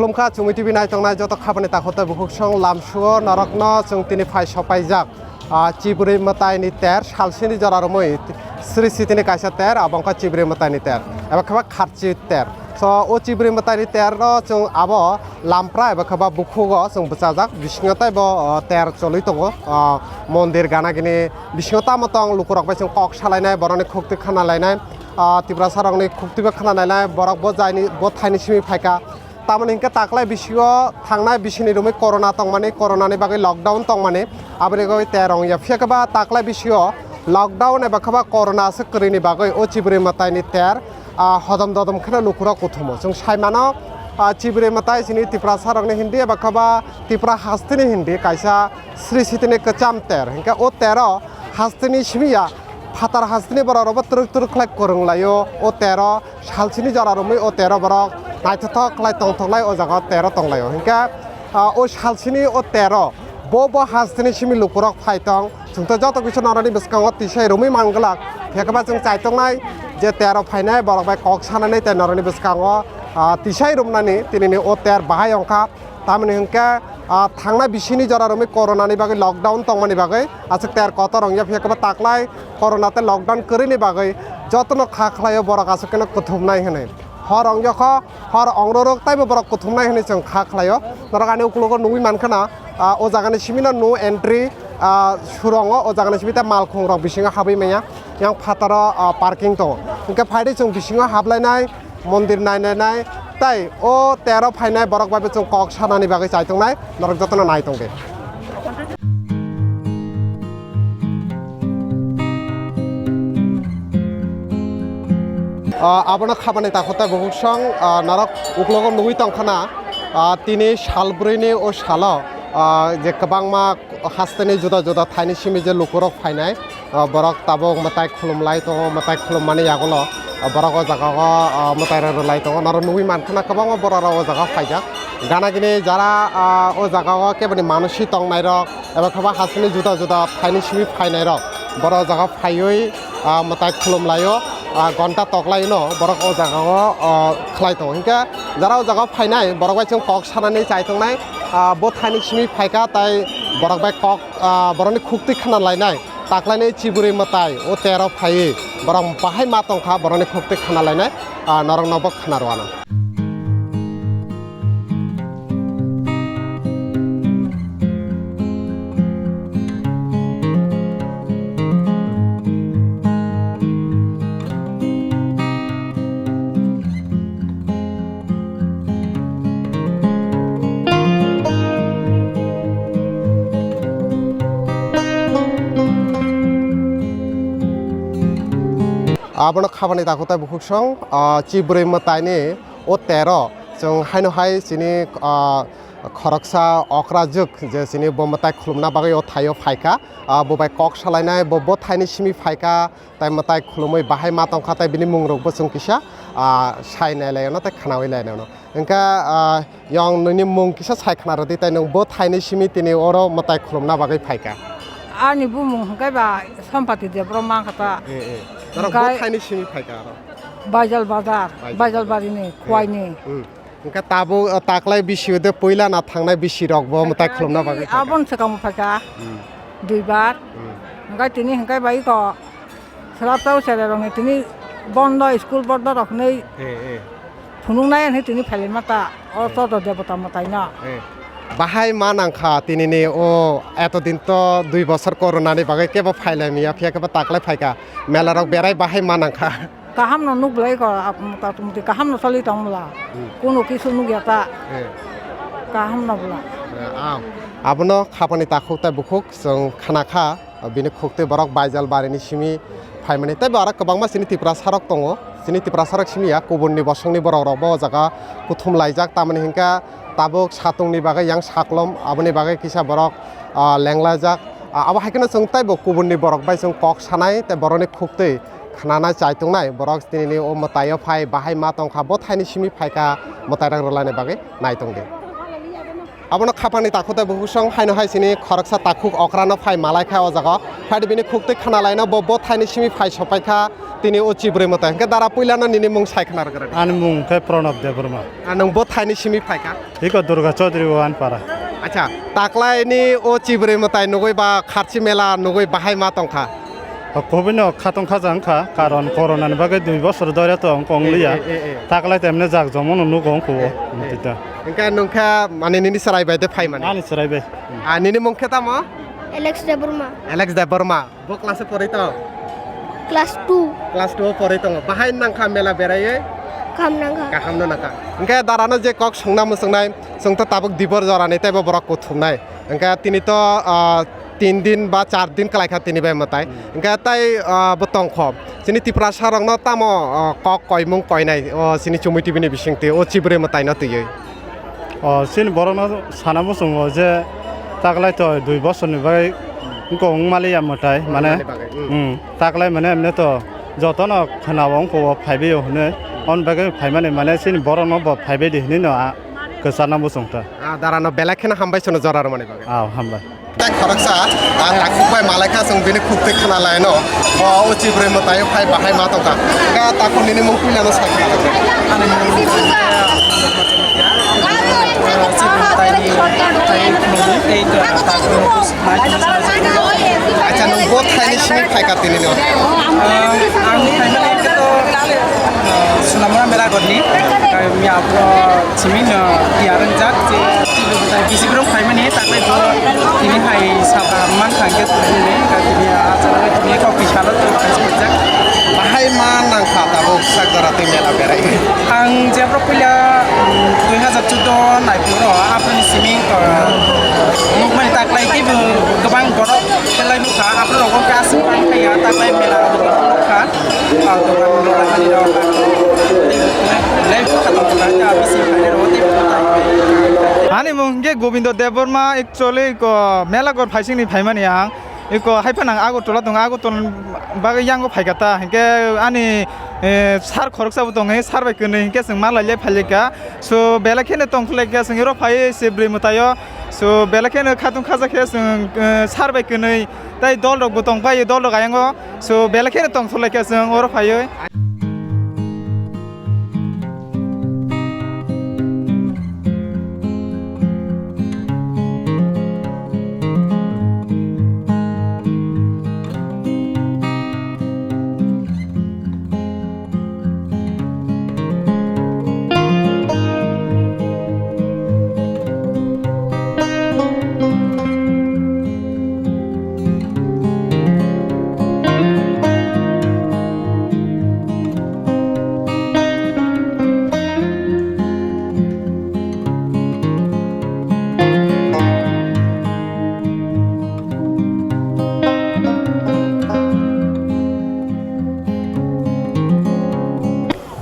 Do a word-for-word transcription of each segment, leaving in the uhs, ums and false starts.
Wngkha Chumui T V naitongnai joto khapani takhuk tei bukhuk song lamsuo norokno chwng tini phai sopaijak. Ah, Chibrwi mwtaini ter, salsini jora romwi Sri Sitini kaisa ter, abo wngkha Chibrwi mwtaini ter, eba khe ba kharchi ter. So, o Chibrwi mwtaini terno chwng abo lampra eba khe ba bukhugo chwng bwchajak, bisingo tei bo, ah, ter cholwi tongo, ah, mondir gana gini bisingo tamo tong lukurok bai chwng kok salainai, borokni khuktwi khana lainai, ah, Tiprasarokni khuktwibo khana lainai, borok bo jaini, bo thaini simi phaikha. Tamoni hinkhe taklai bisio thangnai bisini romwi corona tongmani, coronani bagwi lockdown tongmani, aboni bagwi ter wngya. Phiya khe ba taklai bisio lockdown eba khe ba corona aswk kwrwini bagwi o Chibrwi mwtaini ter, ah, hodom dodom kheno lukurok kuthumo. Chwng sai mano, ah, Chibrwi mwtai chini Tiprasarokni hindi eba khe ba Tipra hasteni hindi kaisa Sri Sitini kwcham ter. Hinkhe o tero hasteni simi ya, phatar hasteni borok rokbo twrwk twrwk khlai kwrwng laio. O tero salsini jora romwi o tero borok naithothok khlai tongthok lai o jaga o tero tong laio. Hinkhe, ah, o salsini o tero bo bo hasteni simi lukurok phai tong. Chwngto joto kisa norokni bwskango tisai romwi manglak. Phiya khe ba chwng chaitongnai je tero phainai borok bai kok sanani tei norokni bwskango, ah, tisai romnani tinini o ter bahai wngkha. Tamoni hinkhe, ah, thangnai bisini jora romwi coronani bagwi lockdown tongmani bagwi aswk ter kotor wngya, phiya khe ba taklai corona tei lockdown kwrwini bagwi jotono kha khlaio borok aswk kheno kuthumnai hwnwi. Hor wngya kho, hor ongrorok taibo borok kuthumnai hwnwi chwng kha khlaio. Norok ani ukologo nugwi mankha na, ah, o jagani simino no entry, ah, surongo, o jagani simi tei malkhungrok bisingo habwi manya, yang phataro, ah, parking tongo. Hinkhe phaidi chwng bisingo hablainai, mondir nainai nai, tei o tero phainai borok bai bo chwng kok sanani bagwi chaitongnai, norok jotono nai tongdi. Ah, abono khabani takhuk tei bukhuk song, ah, norok uklogo nugwi tongkhana, ah, tini sal brwini o salo, ah, je kwbangma hasteni juda juda thaini simi je lukurok phainai, ah, borok tabuk mwtai khulum lai tongo, mwtai khulummani yagulo, ah, borok o jaga o, ah, mwtai rok rwlai tongo, norok nugwi mankha na kwbangma borok rok o jaga o phaijak. Gana gini jara, ah, o jaga o keboni manosi tongnairok eba khe ba hasteni juda juda thaini simi phainairok borok o jaga o phaiwi, ah, mwtai khulum laio, ah, gonta toklaino borok o jaga o, ah, khlai tongo. Hinkhe jara o jaga o phainai borok bai chwng kok sanani chai tongnai, ah, bo thaini simi phaikha tei borok bai kok ah, borokni khuktwi khna lainai, taklainai chibrwi mwtai, o tero phaiwi, borok bahai ma tongkha, borokni khuktwi khna lainai, ah, norokno bo khna rwano. Abono khabani takhuk tei bukhuk song, ah, chibrwi mwtaini o tero chwng haino hai chini, ah, khoroksa okra juk je chini bo mwtai khulumna bagwi o thaio phaikha, ah, bo bai kok salainai, bo bo thaini simi phaikha. Tai mwtai khulumwi bahai ma tongkha, tai bini mungrokbo chwng kisa, ah, sai nai laino tei khnaui laino. Hwnkhe, ah, yang nini mung kisa sai khna rwdi, tai nwng bo thaini simi tini oro mwtai khulumna bagwi phaikha? Ani bumung hwnkhe ba Sampati Debbarma wngkha ta. Eh, eh. Norok bo hwnkhe thaini simi phaikha oro? Baijal Bazar, Baijal Bajarini, Bazar. Khuaini. Hmm. Hwnkhe tabuk, ah, taklai bisi de puila na thangnai bisi rok bo mwtai khulumna bagwi phaikha? Aboni swkang bo phaikha. Hmm. Duibar. Hmm. Hwnkhe tini hwnkhe bai ko Swrapta o cherai rokni tini bondo, school bondo rok hinwi Eh, eh. phunuknai hinwi tini phailai mata. O Eh. Chodo Debota mwtaino. Eh. Bahai ma nangkha tinini o eto din to dui bosor corona ni bagwi kebo phailai miya, phiya kebo taklai phaikha. Mela rok berai bahai ma nangkha. Kaham no nuk belai ko, ap-, mota muti kaham no choli tong bwla. Hmm. Kuno kisu nuk ya ta. Eh. Kaham no bwla. Eh, ah. Abono khabani takhuk tai bukhuk chwng khna kha. Bini khuktwi borok Baijal barini simi phaimani. Tei bo aro kwbangma chini Tiprasa rok tongo. Chini Tiprasa rok simi ya, kubunni bosongni borok rok bo o jaga kuthum laijak. Tamoni hinkhe tabuk satungni bagwi yang saklom, aboni bagwi kisa borok, ah, lenglaijak. Ah, abo hai kheno chwng teibo kubunni borok bai chwng kok sanai tei borokni khuktwi khnanai chai tongnai. Borok tinini o mwtaio phai bahai ma tongkha, bo thaini simi phaikha mwtai rok rwlaini bagwi nai tongdi. Abono khapangni takhuk tei bukhuk song haino hai chini khoroksa takhuk okrano phai malai kha o jaga. Phai bini khuk twi khna laino bo, bo thaini simi phai sopai kha tini o chibrwi mwtai. Hwnkhe dara puilano nini mung sai khna rwgwrwdi. Ani mung khe Pranab Debbarma. Ah, nwng bo thaini simi phai kha? Iko Durga Chaudhary Wanpara. Acha, taklaini o chibrwi mwtai nugwi ba kharchi mela nugwi bahai ma tong kha? O, kubui no khatung khaja wngkha, karon corona ni bagwi dui bosor dore to wngkha wng liya. Eh, eh, eh, eh. Taklai temne jak jomon no nugo wngkha o, eh, eh. Tita. Hwnkhe nwng khe mane nini chwrai bai de phai mani? Ani chwrai bai. Ah, nini mung khe tamo? Alex Debbarma. Alex Debbarma. Bo class o porwi tong? Class two. Class two o porwi tongo. Bahai nang kha mela beraiwi? Kaham nang kha. Kaham no nang kha. Hwnkhe dara no je kok songna muchungnai, chwng to tabuk dibor jora ni teibo borok kuthumnai. Hwnkhe tini to, ah, tin din ba char din kwlai kha tini bai mwtai. Hmm. Hwnkhe tai, ah, bo tong kho. Chini Tiprasa rok no tamo, ah, kok koimung koinai, o chini Chumui T V ni bising twi, o chibrwi mwtai no twiwi. O chini borok no sana muchungo je taklai to dui bosor ni bai wngkha wng mali ya mwtai, mane, mali bagwi, hmm. Hmm, taklai mane emne to joto no khna o wngkha o phaibai o hwnwi. Hmm. On bagwi phaimani mane chini borok no bo phaibai di hwnwi no, ah, kwchana muchung ta. Ah, dara no belai kheno hambai sono jora rwmani bagwi. Ah, hambai. Tei khoroksa, ah, takhuk bai malai kha, chwng bini khuk twi khna lai no. O, o chibrwi mwtai phai bahai ma tong kha. Kha takhuk nini mung puila no sai khna lai. Ani mung, ah, chibrwi mwtai ni, mwtai ni, tei to takhuk no. Acha, nwng bo thaini simi phai kha tini no? Ah, ang phaimani khe to, ah, Sunamura Melaghor ni, ah, miya abo simi no tiyar wngjak je, Bisi borok phaimani taklai bo tini hai saka man thang khe tini, tini achalo tini kok bisalo twi phaisa phaijak. Bahai ma nang kha tabuk sak jora twi mela berai. Ang jebro puila, um, dui hajar chuddo naiphuru aphuruni simi, uh, nukmani taklai khe bo kwbang borok khelai nukha, aphuru rogo khe aswk phai ya taklai mela nukha. Ani mung hwnkhe Gobindo Debbarma, actually, ko Melaghor phaisingni phaimani ang. Iko haiphano ang Agartala tongo, Agartala bagwi yango phaikha ta. Hinkhe ani, eh, sir khoroksabo tongo, sir bai kwnwi hinkhe chwng malailai phailaikha. So, belai kheno tongthokhlaikha, chwng oro phaiwi se bwrwi mwtaio. So, belai kheno khatung khajakhe chwng, eh, sir bai kwnwi. Tai dol rok bo tong pai, dol rok ayang o. So, belai kheno tong thulai kha chwng oro phaiwi.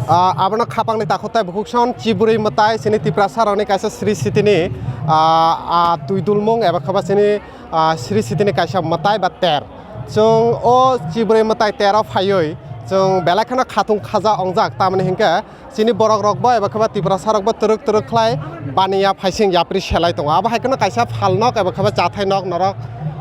Ah, abono khapangni takhuk tai bukhuk son chibrwi mwtai chini Tiprasa rokni kaisa Sri Sitini, ah, ah, twi dulmung eba khaba chini, ah, Sri Sitini kaisa mwtai ba ter. Chwng o chibrwi mwtai tero phaiwi chwng belai kheno khatung khaja ongjak, tamoni hinkhe chini borok rok bo eba kheba Tiprasa rok bo twrwk twrwk khlai baniya phaising yapri selai tongo. Abo hai kheno kaisa phal nok eba kheba chathai nok norok,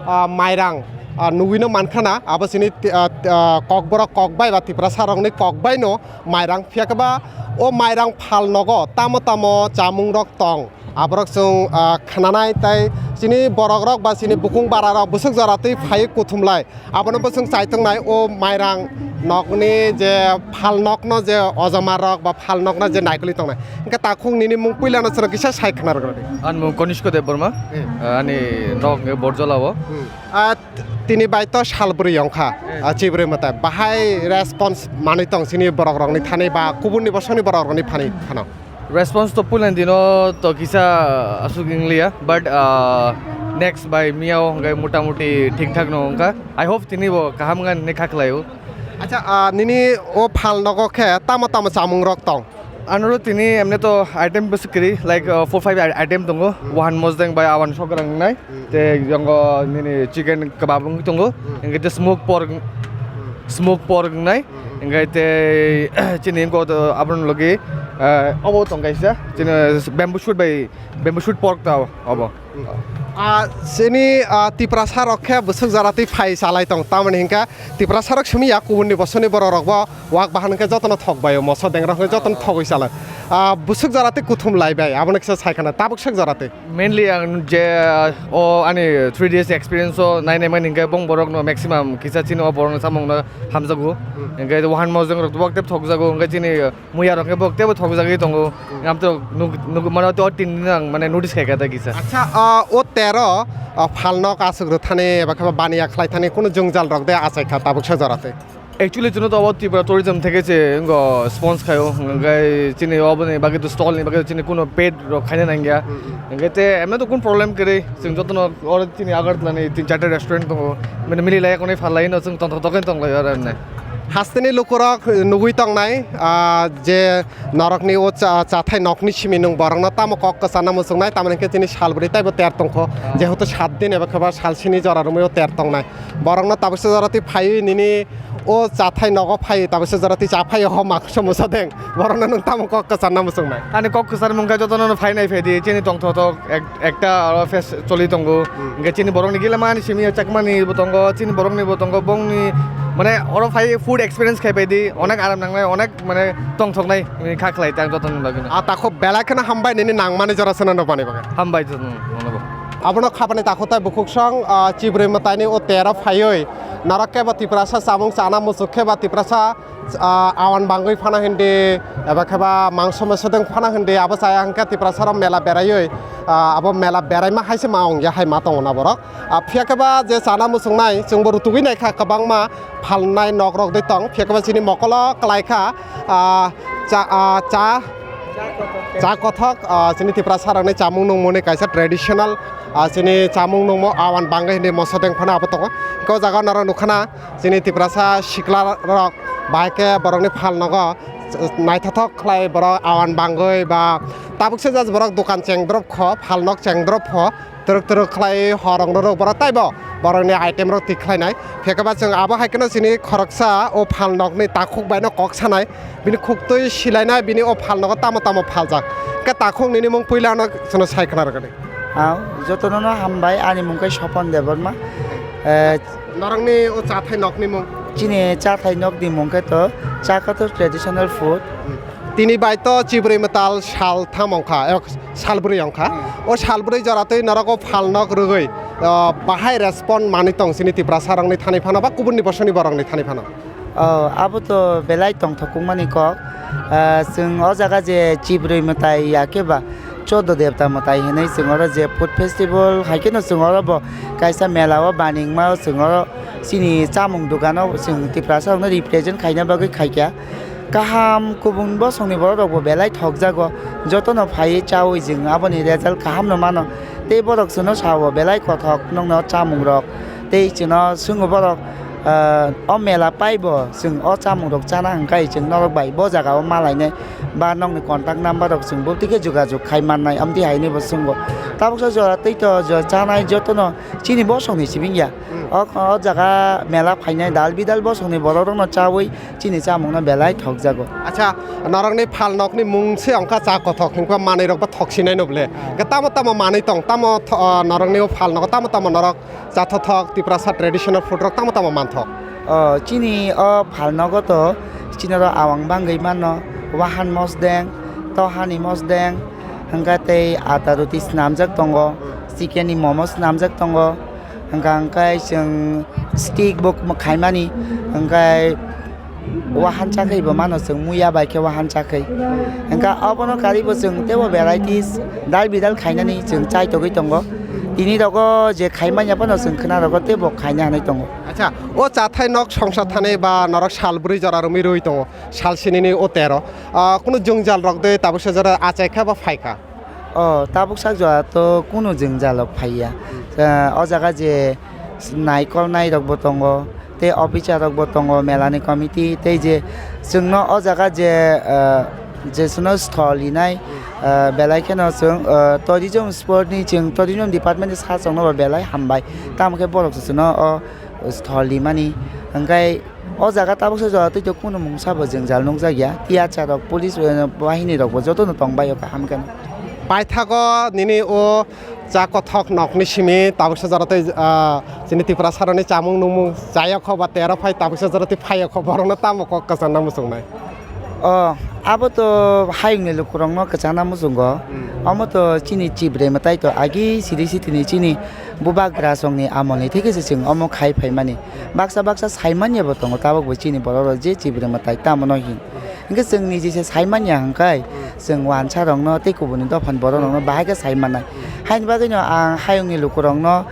ah, mairang, ah, nugwino mankhana abo chini ti-, ah, ah, kokborok kok bai ba Tiprasa rokni kok bai no mairang, phiya kheba o mairang phal nogo tamo tamo chamung rok tong. Aborok chwng, ah, khnanai tei chini borok rok ba chini bukung bara rok bwswk jora twi phaiwi kuthumlai. Abono bo chwng chai tongnai o mairang nokni je phal nokno je ojoma rok ba phal nokno je naikolwi tongnai. Hwnkhe takhuk nini mung puilano chwng kisa sai khna rwgwladi. Ani mung Kanishka Debbarma. Hmm. Ah, ani nok hwnkhe Borjola o. Hmm. Ah, t-, tini bai to sal bwrwi wngkha. Hmm. Ah, chibrwi mwtai. Bahai response manwi tong chini borok rokni thani ba kubunni bosongni borok rokni thani phano. Response to puilani dino to kisa aswk wng liya, but, ah, next bai miyao hwnkhe mota moti thik thak no wngkha. I hope tini bo kaham wngkha hinwi kha khlaio. Acha, ah, nini o phal nogo khe tamo tamo chamung rok tong? Anoro tini emne to item bwswk kwrwi, like, ah, four five i-, item tongo. Hmm. Wahan mosdeng bai awan sokrang wngnai. Hmm. Tei jongo nini chicken kebab wng tongo. Hmm. Hwnkhe tei smoke pork, hmm, smoke pork wngnai. Hmm. Hwnkhe tei chini wngkha to abono logi Eh, obo tong kaisa, chini bamboo shoot bai, bamboo shoot pork ta obo. Ah, chini, ah, Tiprasa rok khe bwswk jora twi phai chalai tong, tamoni hinkha Tiprasa rok simi ya, kubun ni bosong ni borok rok bo wak bahan hinkhe jotono thok bai o, moso deng rok hinkhe jotono thogwi chalai. Ah, bwswk jora twi kuthum lai bai, abono kisa sai khana, tabuk swk jora twi. Mainly ang je, ah, o ani three days experience o nai nai mani hinkhe bong borok no maximum kisa chini o borok no samung no hamjago. Hmm. Hinkhe wahan mojang rok bo tep thok jago, hinkhe chini muya rok khe bo tebo thok jagwi tongo. Hmm. Am to nuk, nuk, mane to tin din ang mane notice khai kha ta kisa. Acha, ah, o tero, ah, phalnok aswk rw thani eba khe baniya khlai thani kunu jwngjal rok de achai kha tabuk swk jora twi. Actually, chwngno to obo Tripura Tourism theke se wngkha sponsor khaio, hwnkhe chini oboni bagwi to stall ni bagwi chini kuno paid rok khaina nangya. Mm, mm. Hwnkhe te emne to kun problem kwrwi, chwng jotono oro chini Agartala ni tin charta restaurant tongo, mane mili lai konwi phalai no chwng tongthok tongthok khe tonglaio aro emne. Hasteni lukurok nugwi tongnai, ah, je norokni o cha-, chathai nokni simi nwng borokno tamo kok kwcharna muchungnai, tamoni hwnkhe chini sal bwrwi taibo ter tongkho, ah, jehetu sat din eba khe ba sal sini jora romwi o ter tongnai. Borokno tabuksa jora twi phaiwi nini o chathai nogo phai, tabuksa jora twi cha phai ho ma khusa musa deng. Borokno nwng tamo kok kwcharna muchungnai? Ani kok kwchar mungkha jotono no phai nai phai di, chini tongthok thok ek-, ekta oro fest choli tongo. Hmm. Hwnkhe chini borokni gila mani simi chakmani bo tongo, chini borokni bo tongo, bongni mane oro phai food experience khai pai di, onek aram nangnai, onek mane tongthoknai, kha khlai tang jotono bagwi. A takhuk belai kheno hambai nini nangmani jora seno nokmani bagwi. Hambai jotono, nono bo. Abono khabani takhuk tai bukhuk song, ah, chibrwi mwtaini o tero phaiwi norok kebo Tiprasa chamung chana muchuk khe ba Tiprasa, ah, awan bangwi phano hindi, eba khe ba mangso meso deng phano hindi, abo chaya hwnkhe Tiprasa rok mela beraiwi, ah, abo mela beraima hai se ma ongya hai ma tongo na borok. Ah, phiya khe ba je chana muchungnai chwngbo rutugwi naikha kwbangma phalnai nok rok dei tong, phiya khe ba chini mokolo kwlai kha, ah, cha, ah, cha, cha kothok, ah, chini Tiprasa rokni chamung nungmungni kaisa traditional, ah, chini chamung nungmo awan bangwi hindi moso deng phano abo tongo. Hwnkhe o jaga norok nukha na chini Tiprasa sikla rok bahai khe borokni phalnogo naithothok khlai borok awan bangwi ba tabukse just borok dokan chengdrop kho, phalnok chengdrop kho. Twrwk twrwk khlai horong rwrwk borok taibo borokni item rok tik khlainai. Phekaba chwng abo hai kheno chini khoroksa o phalnokni takhuk baino kok sanai, bini khuktwi silainai, bini o phalnogo tamo tamo phaljak. Khe takhuk nini mung puila ano chwngno sai khna rwgani. Ang jotono no hambai, ani mung khe Sopon Debbarma. Eh, Norokni o chathai nokni mung? Chini chathai nokni mung khe to Chakato traditional food. Tini bai to chibrwi mwtal sal tham wngkha, eh, sal bwrwi wngkha. Hmm. O sal bwrwi jora twi norok o phalnok rwgwi, ah, bahai respond manwi tong chini Tiprasa rokni thani phano ba kubunni bosongni borokni thani phano? Oh, abo to belai tongthokmani kok. Ah, chwng o jaga je chibrwi mwtai ya khe ba Choddo Devta mwtai hinwi chwng oro je food festival hai kheno chwng oro bo kaisa mela o baningma o chwng oro chini chamung dogano chwng Tiprasa rokno represent khaina bagwi khaikha. Kaham kubun bosongni borok rokbo belai thokjago, jotono phaiwi chaui chwng aboni result kaham no mano. Tei borok chwngno sao belai kothok nokno chamung rok tei chwngno swngo borok, ah, o mela paibo chwng o chamung rok chana hwnkhe chwng norok bai bo jaga o malainai ba nokni contact number rok chwng bo tike jogajog khai mannai amtwi hai hinwi bo swngo. Tabuksa jora tei to jo chanai jotono chini bosongni sibing ya. Hmm. O, o jaga mela phainai dal bidal bosongni borok rokno chaui chini chamungno belai thokjago. Acha, norokni phalnokni mung se wngkha cha kothok, hinkhe manwi rok bo thok sinai no bole. Ah. Hinkhe tamo tamo manwi tong, tamo tho-, ah, norokni o phalnogo tamo tamo norok chathothok Tiprasa traditional food rok tamo tamo manthok? Oh, chini o phalnogo to chini oro awang bangwi mano, wahan mosdeng, tohani mosdeng, hwnkhe tei ata roti swnamjak tongo, chicken ni momo swnamjak tongo, hwnkha hwnkhe chwng stick bo khaimani, hwnkhe wahan chakhai bo mano chwng muya bai khe wahan chakhai. Hwnkha obono karwi bo chwng teibo varieties dal bidal khainani chwng chaitogwi tongo. Tini rogo je khaimanya phano chwng khwna rogo teibo khaina hinwi tongo. Acha, o chathai nok songsa thani ba norok sal bwrwi jora romwi rwi tongo, sal sinini o tero. Ah, kunu jwngjal rok de tabuksa jora achai kha ba phai kha? Oh, tabuksa jora to kunu jwngjal rok phaiya. Ah, o jaga je naikolnai rok bo tongo, tei officer rok bo tongo, mela ni committee, tei je chwngno o jaga je, ah, je chwngno stall rinai, ah, belai kheno chwng, ah, tourism sport ni chwng tourism department ni sachwng no bo belai hambai. Tamo khe borok se chwngno o Sthol rimani, hwnkhe o jaga tabuksa jora twi kunu mungsa bo jwngjal nukjak ya. Tiyasa rok, police, eh, bahini rok bo jotono tong bai o kaham khe. Paithago nini o cha kothok nokni simi tabuksa jora twi, ah, chini Tiprasarokni chamung nungmung chayokho ba tero phai tabuksa jora twi phayokho, borokno tamo kok kwchangna muchungnai? O, abo to hayungni lukurokno kwchangna muchungo. Hmm. Omo to chini chibrwi mwtai to agi siri sitini chini bubagra songni amolni theke se chwng omo khai phaimani. Baksa baksa saimanya bo tongo, tabuk bo chini borok rok je chibrwi mwtai tamo no hin. Hwnkhe chwng niji se saimanya hwnkhe chwng wansa rokno tei kubuni dophani borok rokno bahai khe sai mannai. Haini bagwi no ang hayungni lukurokno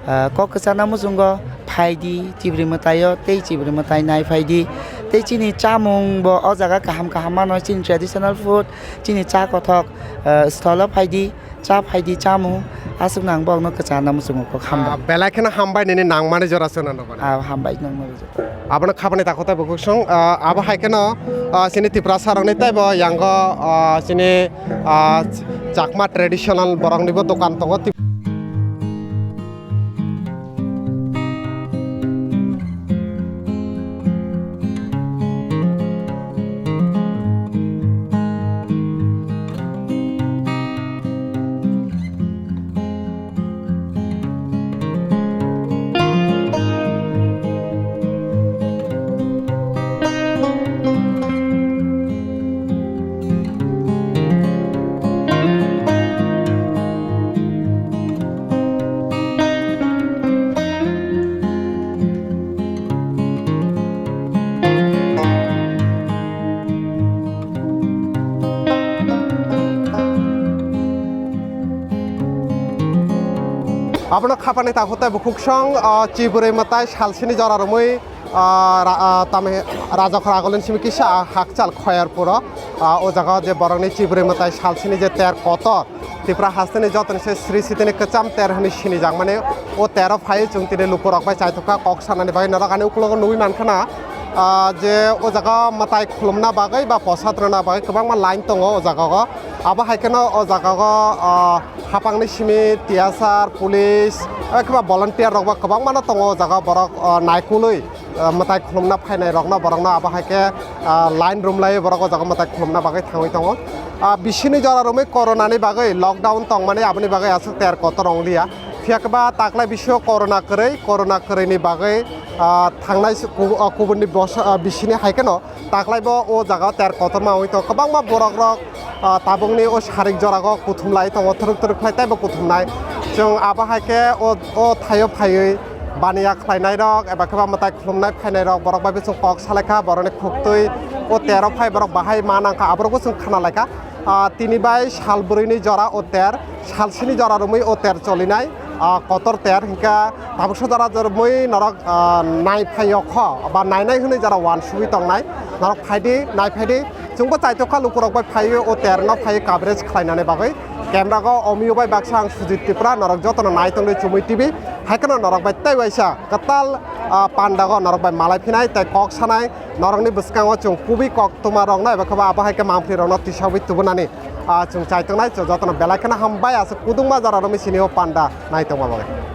ah, kok kwchana muchungo phaidi chibrwi mwtaio tei chibrwi mwtai nai phaidi tei chini chamung bo o jaga kaham kaham mano chini traditional food chini cha kothok, ah, stolo phaidi cha phaidi chamung aswkno ang bokno kwchana muchungo kok hambai. Ah, belai kheno hambai nini nangmani jora swnano. Ah, hambai nangmani jora. Abono khapani takhuk tei bukhuk song, ah, abo hai kheno, ah, chini Tiprasa rokni teibo yango, ah, chini, ah, Chakma traditional boroknibo dokan tongo. Abono khapani takhuk tei bukhuk song, ah, chibrwi mwtai salsini jora romwi, ah, ra-, ah, tamo Rajakhor agulini simi kisa hakchal Khoyarpuro, ah, o jaga o je borokni chibrwi mwtai salsini je ter kotor, Tripura hasteni jotoni se sri sitini kwcham ter hwnwi sinijakmani o tero phaiwi chwng tini lukurok bai chaithokha kok sanani bagwi norok ani ukologo nugwi mankha na, ah, je o jaga mwtai khulumna bagwi ba posat rwna bagwi kwbangma line tongo o jaga o. Abo hai kheno o jaga o, ah, hapangni simi tiyasar, police, eba khe ba volunteer rok ba kwbangma no tongo o jaga o borok, ah, naikolwi. Ah, mwtai khulumna phainai rokno borokno abo hai khe, ah, line room lai borok o jaga mwtai khulumna bagwi thangwi tongo. Ah, bisini jora romwi corona ni bagwi lockdown tongmani aboni bagwi aswk ter kotor wng liya. Phiya khe ba taklai bisio corona kwrwi, corona kwrwi ni bagwi, ah, thangnai se ku-, ah, kubun ni boso, ah, bisini hai kheno taklai bo o jaga o ter kotorma wngwi tongo. Kwbangma borok rok, ah, tabukni o sarik jora o kuthum lai tongo, thwrwk thwrwk khlai teibo kuthumnai. Chwng abo hai khe o, o thaio phaiwi baniya khlainairok eba khe ba mwtai khulumnai phainairok borok bai bising kok salaikha, borokni khuktwi o tero phai borok bahai ma nangkha, aborokbo chwng khna laikha. Ah, tini bai sal bwrwini jora o ter, sal sini jora romwi o ter cholinai, ah, kotor ter hinkha tabuksa jora romwi norok, ah, nai phaiyokho ba nainai hwnwi jora uansugwi tongnai, norok phaidi, nai phaidi. Chwngbo chaithokha lukurok bai phaiwi o terno phaiwi coverage khlainani bagwi. Camera go Omiyo bai baksa ang Sujit Tripura, norok jotono nai tongdi Chumui T V. Hai kheno norok bai tei waisa kwtal, ah, panda go norok bai malai phinai tei kok sanai, norokni bwskango chwng kubui koktwma rokno eba khe ba abo hai khe mampli rokno tisagwi tubunani, ah, chwng chai tongnai. Chwng jotono belai kheno hambai aswk kudungma jora romwi sini o panda nai tongma bagwi.